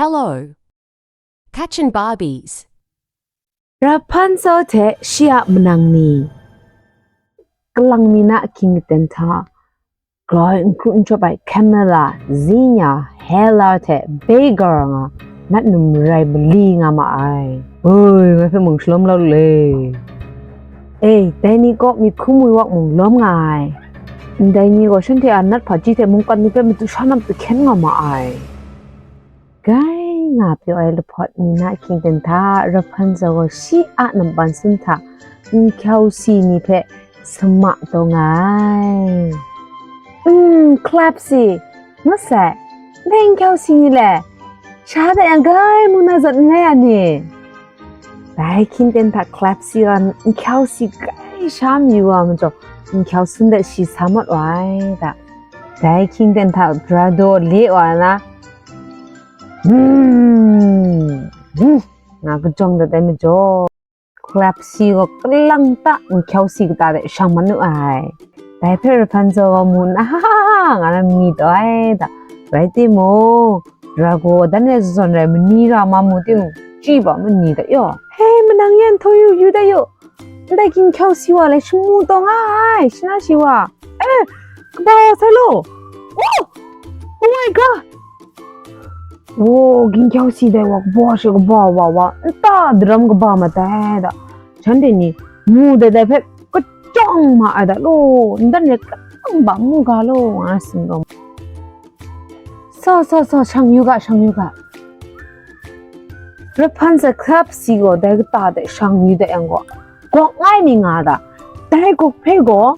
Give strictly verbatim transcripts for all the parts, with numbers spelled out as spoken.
Hello. Catching Barbies. Rapunzel hte shi a manang ni. Kalang mi na ahkying aten hta, groi n hkru n chyawp ai Camilla, Zinnia, Hella hte Bagger nga nat num rai mali nga ma ai. Oi, ngai hpe mung shalawm la lu le. E, dai ni kaw myit hkum woi wak mung lawm nga ai. Ndai ni gaw shanhte a nat hpaji hte mungkan ni hpe madu sha na matu hkyen nga ma ai. Grai nga pyaw ai lahpawt mi na ahkying aten hta, Rapunzel gaw shi a nampan sun hta nhkyau si ni hpe sama taw nga ai. Mm, Klapsi, ngut sai, ndai nhkyau si ni le, sha dat yang grai mu na zawn n rai a ni? Dai ahkying aten hta Klapsi gaw nhkyau si grai sha mayu wa majaw, nhkyau sun dat shi sa mat wa ai da. Dai ahkying aten hta Drado le wa na, hmm, hmm, nga kajawng dat ai majaw, Klapsi gaw kalang ta nhkyau si kata de shang man nu ai. Dai hpe Rapunzel gaw mu nna, ha ha ha, nga na mani taw ai da. Rai timung, Drado dan e zawn rai mani ra ma mu timung, chyi ba mani da yaw. Hei, manang yan htaw yu, yu da yu. Ndai ginhkyau si wa le shamu taw nga ai, shi na shi wa. E, kaba wa sai lo. Oh! Oh my God! Wo, ginhkyau si dai wa kaba she kaba wa wa, nta daram kaba mat ai da. Shanhte ni mu dai dai hpe kachyawng ma ai da law, ndan re kachyawng ba mu ga law, nga tsun taw. Sa, sa, sa, shang yu ga, shang yu ga. Rapunzel Klapsi gaw dai kata de shang yu dat yang gaw, gawk ngai mi nga da. Dai gawk hpe gaw,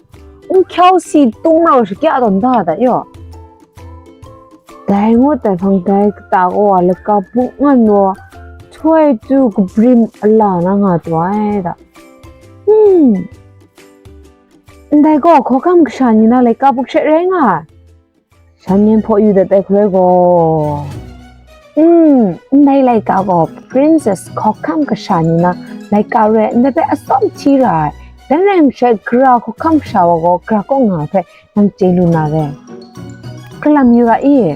nhkyau si tum rau shakya tawn da da yaw. Dai ngut dai hpang dai kata gaw a laika buk ngan wa, htoi tu kabrim ala na nga taw ai da. Hmm. Ndai gaw hkawhkam kasha ni na laika buk she rai nga ai. Shan yen hpaw yu dat ai hkrai gaw. Hmm, ndai laika gaw Princess hkawhkam kasha ni na laika re ai, ndai hpe atsawm hti ra ai. Dan rai nme she, gara hkawhkam kasha wa gaw gara kaw nga ai hpe nang chye lu na re. Kalam yu ga i,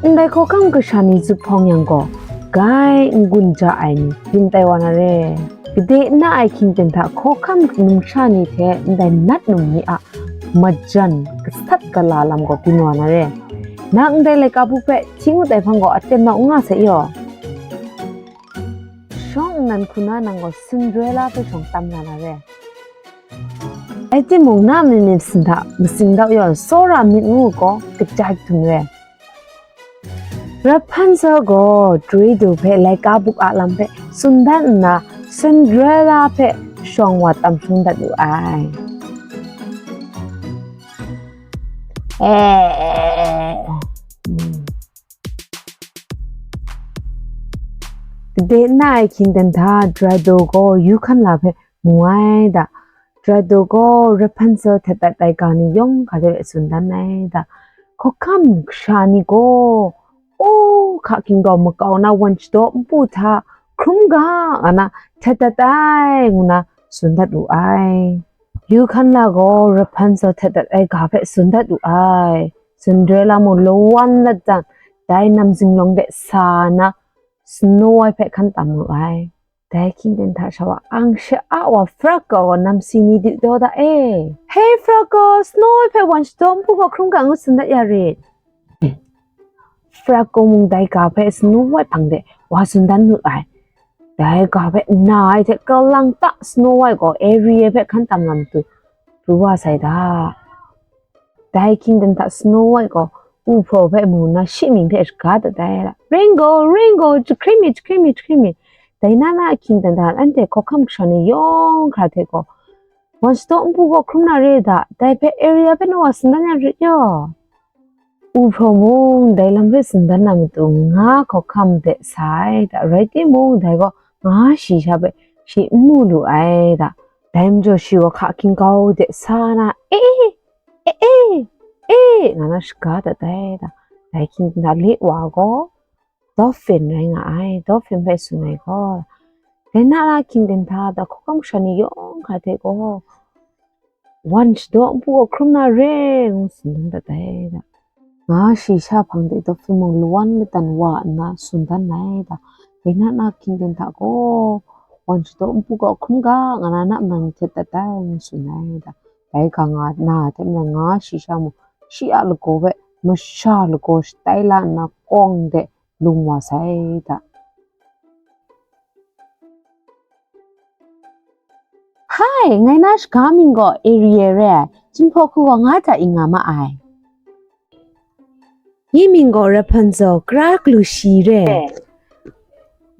ndai hkawhkam kasha ni zuphpawng yang gaw, grai n-gun ja ai ni byin tai wa na re. Gade na ai hkying ten hta hkawhkam numsha ni hte ndai nat num ni a majan gasat gala lam gaw byin wa na re. Nang ndai laika buk hpe hti ngut ai hpang gaw aten nau n nga sai yaw. Shawng nnan hku na nang gaw Cinderella hpe shawng tam na na re. Rai timung, na myit myit sin hta masing dau yaw, tsawra myit ngu gaw kaja htum re. Rapunzel gaw Drado hpe laika buk a lam hpe tsun dat nna, Cinderella hpe shawng wa tam htung dat wu ai. Eh, hmm. Gade na ai hkying ten hta Drado gaw yu hkan la hpe mu ai da. Drado gaw Rapunzel htet dat ai ga ni yawng hkra hte tsun dan ai da. Hkawhkam kasha ni gaw, u, hka hkying gau makau na wan shadaw npu hta hkrum ga nga na htet dat ai, ngu na tsun dat wu ai. Yu hkan la gaw Rapunzel htet dat ai ga hpe tsun dat wu ai. Cinderella mung lawan lat jang, dai nam zinglawng de sa na Snow White hpe hkan tam wu ai. Dai hkying ten hta sha wa ang sha a wa Frog gaw nam si ni du daw da e. Hei Frog gaw, Snow White hpe wan shadaw npu gaw hkrum ga ngu tsun dat ya rit. Frog gaw mung dai ga hpe Snow White hpang de wa tsun dan nu ai. Dai ga hpe na ai hte kalang ta Snow White gaw Ariel hpe hkan tam na matu pru wa sai da. Dai hkying ten hta Snow White gaw u hpraw hpe mu nna shi mying hpe shaga dat ai da. Ringo, Ringo, jahkring mi, jahkring mi, jahkring mi. Dai na na ahkying ten hta anhte hkawhkam kasha ni yawng hkra hte gaw, wan shadaw npu gaw hkrum na re da, dai hpe Ariel hpe nawa tsun dan ya rit yaw. U hpraw mung dai lam hpe tsun dan na matu nga hkawhkam de sa ai da, rai timung, dai gaw nga shi sha hpe shi n mu lu ai da. Dai majaw shi gaw hka hkying gau de sa na, e, e, e, e, e, nga na shaga dat ai da. Dai hkying hta le wa gaw, dolphin rai nga ai, dolphin hpe tsun ai gaw, dai na na hkying ten hta da hkawhkam kasha ni yawng hkra hte gaw, wan shadaw npu gaw hkrum na re, ngu tsun dan dat ai da. Nga shi sha hpang de dawp hpyi mung lawan ladan wa nna tsun dan ai da. Dai na na hkying ten hta gaw, wan shadaw npu gaw hkrum ga, nga na na man htet dat ai, ngu tsun ai da. Dai ga nga na hte maren nga shi sha mung, shi a lagaw hpe masha lagaw shatai la nna kawng de lung wa sai da. Hai, ngai na shaga mying gaw Ariel re ai, Jinghpaw hku gaw nga hta ing nga ma ai. Ngai mying gaw Rapunzel, kara galu shi re.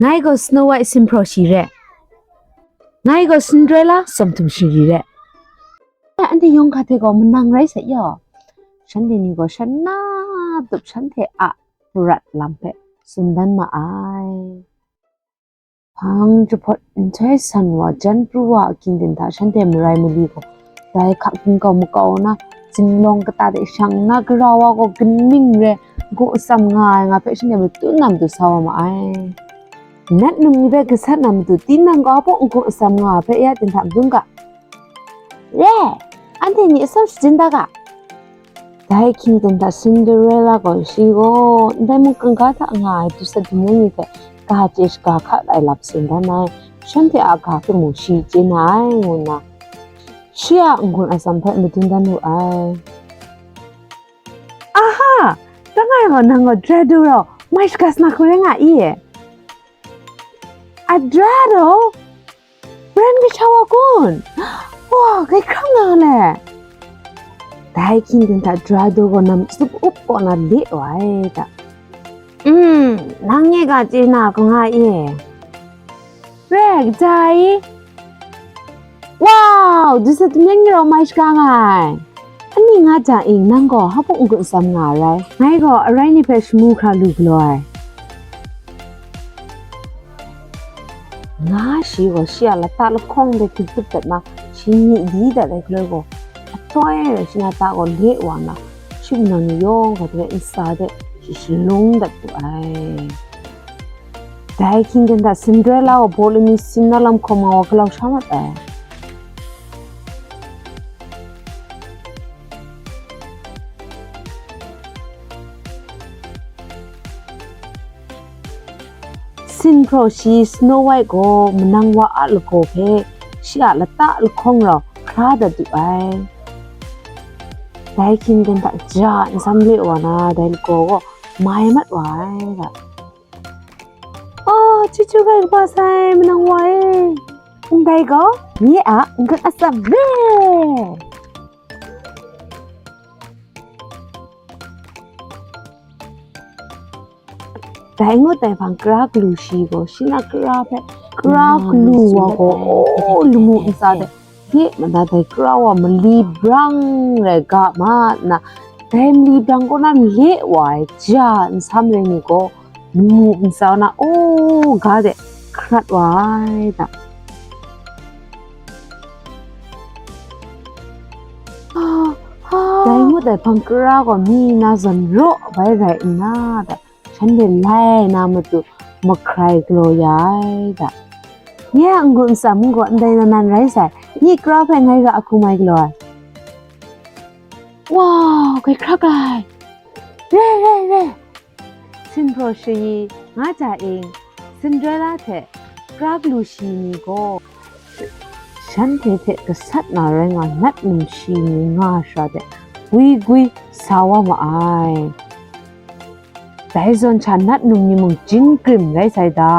Ngai gaw Snow White, singhpraw shi re. Ngai gaw Cinderella, tsawm htum shingri re. Anhte yawng hkra hte gaw manang rai sai yaw, shanhte ni gaw shan na tup shanhte a prat lam hpe tsun dan ma ai. Hpang jahpawt nhtoi san wa jan pru wa a hkying ten hta shanhte marai mali gaw, dai hka hkingkau makau na, zinglawng kata de shang na, gara wa gaw ginming re, n-gun atsam nga ai nga hpe shanhte matun na matu sa wa ma ai. Nat num ni hpe gasat na matu tinang gaw hpaw n-gun atsam nga ai hpe ya ten hta madun ga. Re, anhte ni atsam shajin da ga. Dai hkying ten hta Cinderella gaw shi gaw ndai mung kangga hta nga ai dusat dumyang ni hte ga chye shaga hkat ai lam tsun dan ai, shanhte a ga hpe mung shi chye na ai, ngu nna shi a n-gun atsam hpe madun dan wu ai. Aha! Dang ai gaw nang gaw Drado rau mai shaga sa na hku rai nga i? Adrado? Bren kasha wa kun? Wa, kai hkrang nga le. Dai hkying ten hta Drado gaw nam tsup up kaw na le wa ai da. Mm, nang nye ga chye na hku nga i? Re, kaja i? Wow, dusat dumyang ni rau mai shaga nga ai. Ani nga ja ing, nang gaw hpaw n-gun atsam nga ai rai. Ngai gaw arai ni hpe shamu hkra lu galaw ai. Nga shi gaw shi a lata lahkawng de hpyi tup dat na, shi myi di dat ai hkaloi gaw, ahtoi rai shi na ta gaw le wa nna, shi nang ni yawng hkra hte ntsa de shi shalung dat wu ai. Dai hkying ten hta Cinderella gaw baw lani sin na lam hkawm nga wa galau sha mat ai. Singhpraw shi Snow White gaw manang wa a lagaw hpe shi a lata lahkawng rau hkra dat du ai. Dai hkying ten hta ja nsam le wa na, dai lagaw gaw mai mat wa ai ga. Oh, chyeju gai kaba sai manang wa e. Ndai gaw nye a n-gun atsam re. Dai ngut ai hpang kara galu shi gaw, shi na kara hpe, kara galu wa gaw, oh, lamu ntsa de, hte mada dai kara wa mali brang rai ga ma nna, dai mali brang kaw na le wa ai ja nsam rai ni gaw, lamu ntsa na, oh, ga de hkrat wa ai da. Dai ngut ai hpang kara gaw mi na zawn raw bai rai nna da, shanhte lai na matu mahkrai galaw ya ai da. Nye a n-gun atsam gaw ndai nan nan rai sai, nye kara hpe ngai ra a hku mai galaw ai. Wow, kai hkrak ai! Re, re, re! Singhpraw shayi nga ja ing, Cinderella hte kara galu shi ni gaw, shanhte hte gasat na rai nga nat num shi ni nga shara de gwi gwi sa wa ma ai. Dai zawn sha nat num ni mung jin grim rai sai da.